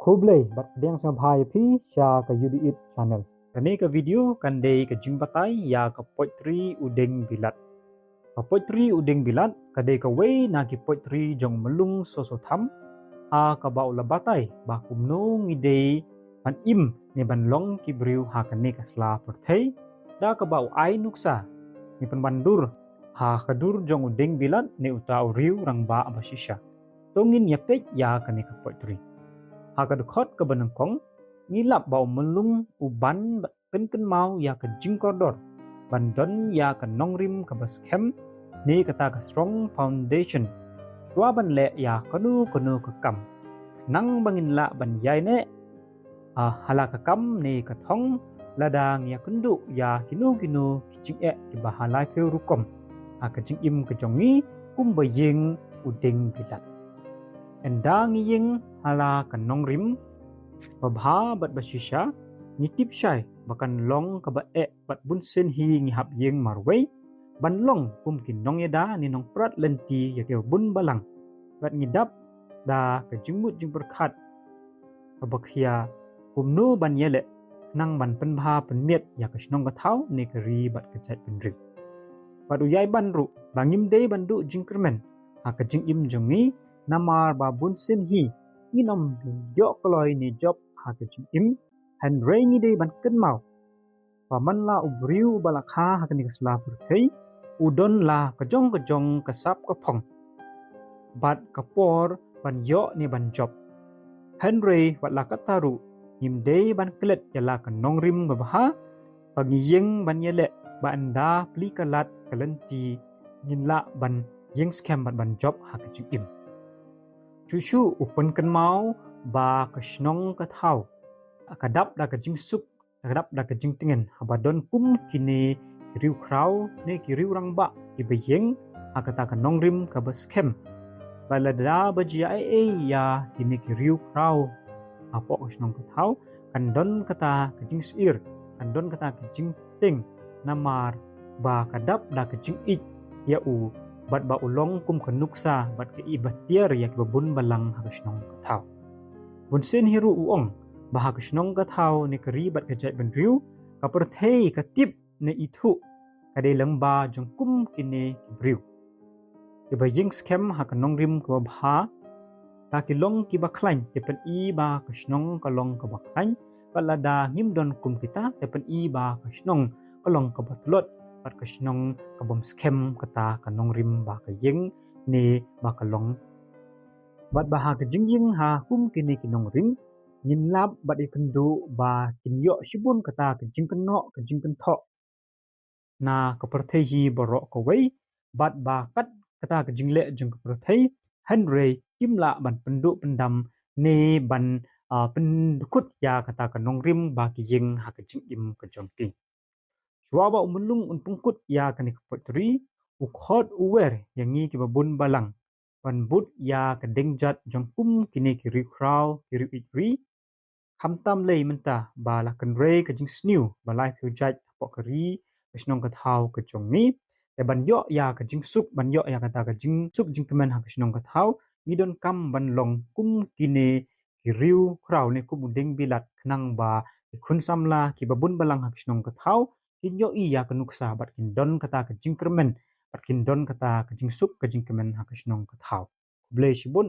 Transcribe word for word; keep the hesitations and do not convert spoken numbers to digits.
Khublei bad pdiang sngewbha ïa phi sha ka U D It channel. Kane ka video kan dei ka jingbatai ïa ka poetry U Deng Bilat. Ka poetry U Deng Bilat ka dei kawei na ki poetry jong u Myllung Soso Tham, ha kaba u la batai ba kumno ngi dei ban im ne ban long ki briew ha kane ka sla pyrthei, da kaba u ai nuksa ne pynban dur ha ka dur jong u Deng Bilat ne uta u riew rangbah ba shisha. To ngin ïa peit ïa kane ka poetry. Ha ka dkhot kaba nyngkong, ngi lap ba u Myllung u ban pynkynmaw ïa ka jingkordor ban don ïa ka nongrim kaba skhem ne kata ka strong foundation shuwa ban leh ïa kano kano ka kam, khnang ba ngin lah ban ïaineh, ah, ha la ka kam ne ka thong, lada ngi ïakynduh ïa kino kino ki jingeh kiba ha laiphew rukom ha ka jingim ka jong ngi kum ba ïeng u Deng Bilat. Ynda ngi ïeng ha la ka nongrim babha bad ba shisha, ngi tip shai ba kan long kaba eh bad bunsien hi ngi hap ïeng marwei ban long kum ki nongïada ne nongprat lynti ïa kiba bun balang. Bad ngi dap da ka jingmut jingpyrkhat kaba khia kumno ban ïaleh khnang ban pynbha pynmiat ïa ka shnong ka thaw ne ka ri bad ka jaitbynriew. Bad u ïai ban ruh ba ngim dei ban duh jingkyrmen ha ka jingim jong ngi, namar ba bunsien hi ngin ym ïoh kloi ne jop ha ka jingim, hynrei ngi dei ban kynmaw ba man la u briew uba la kha ha kane ka sla pyrthei, u don la ka jong ka jong ka sap ka phong bad ka por ban ïoh ne ban jop. Hynrei wat la katta ruh, ngim dei ban klet ïa la ka nongrim babha ba ngi ïeng ban ïaleh ba ynda plie ka lad ka lynti ngin lah ban ïeng skhem bad ban jop ha ka jingim. Shuh shuh u pynkynmaw ba ka shnong ka thaw ka dap da ka jingsuk, ka dap da ka jingtngen haba don kum kine ki riewkhraw ne ki riewrangbah kiba ïeng ha kata ka nongrim kaba skhem. Bad lada ba jia ei ei ïa kine ki riewkhraw hapoh ka shnong ka thaw, kan don kata ka jingsyier, kan don kata ka jingtieng, namar ba ka dap da ka jingïeit ïa u bad ba u long kum ka nuksa bad ka ibatiar ïa kiba bun balang ha ka shnong ka thaw. Bunsien hi ruh u ong ba ha ka shnong ka thaw ne ka ri bad ka jaitbynriew, ka pyrthei ka tip ne ithuh ka dei lyngba jong kum kine ki briew kiba ïeng skhem ha ka nongrim kaba bha. La ki long kiba khlaiñ, te pyni ba ka shnong ka long kaba khlaiñ, bad lada ngim don kum kita, te pyni ba ka shnong ka long kaba tlot bad ka shnong ka bym skhem kata ka nongrim ba ka ïeng ne ba ka long. Bad ba ha ka jingïeng ha kum kine ki nongrim, ngin lap bad ïakynduh ba kin ïoh shibun kata ka jingkynnoh ka jingkynthoh na ka pyrthei hi baroh kawei, bad ba kat kata ka jingleh jong ka pyrthei, hynrei kim lah ban pynduh pyndam ne ban, ah, pyndkut ïa kata ka nongrim ba ki ïeng ha ka jingim ka jong ki. Shuwa ba u Myllung un pynkut ïa kane ka poetry, u khot u wer ïa ngi kiba bun balang ban bud ïa ka dienjat jong kum kine ki riewkhraw ki riew-ïeit ri. Khamtam lei mynta ba la kynrei ka jingsniew ba laiphew jait hapoh ka ri, ka shnong ka thaw ka jong ngi. Te ban ïoh ïa ka jingsuk, ban ïoh ïa kata ka jingsuk jingkmen ha ka shnong ka thaw, ngi donkam ban long kum kine ki riewkhraw ne kum u Deng Bilat, khnang ba ki khun samla kiba bun balang ha ka shnong ka thaw kin ïohi ïa ka nuksa bad kin don kata ka jingkyrmen bad kin don kata ka jingsuk ka jingkmen ha ka shnong ka thaw. Khublei shibun.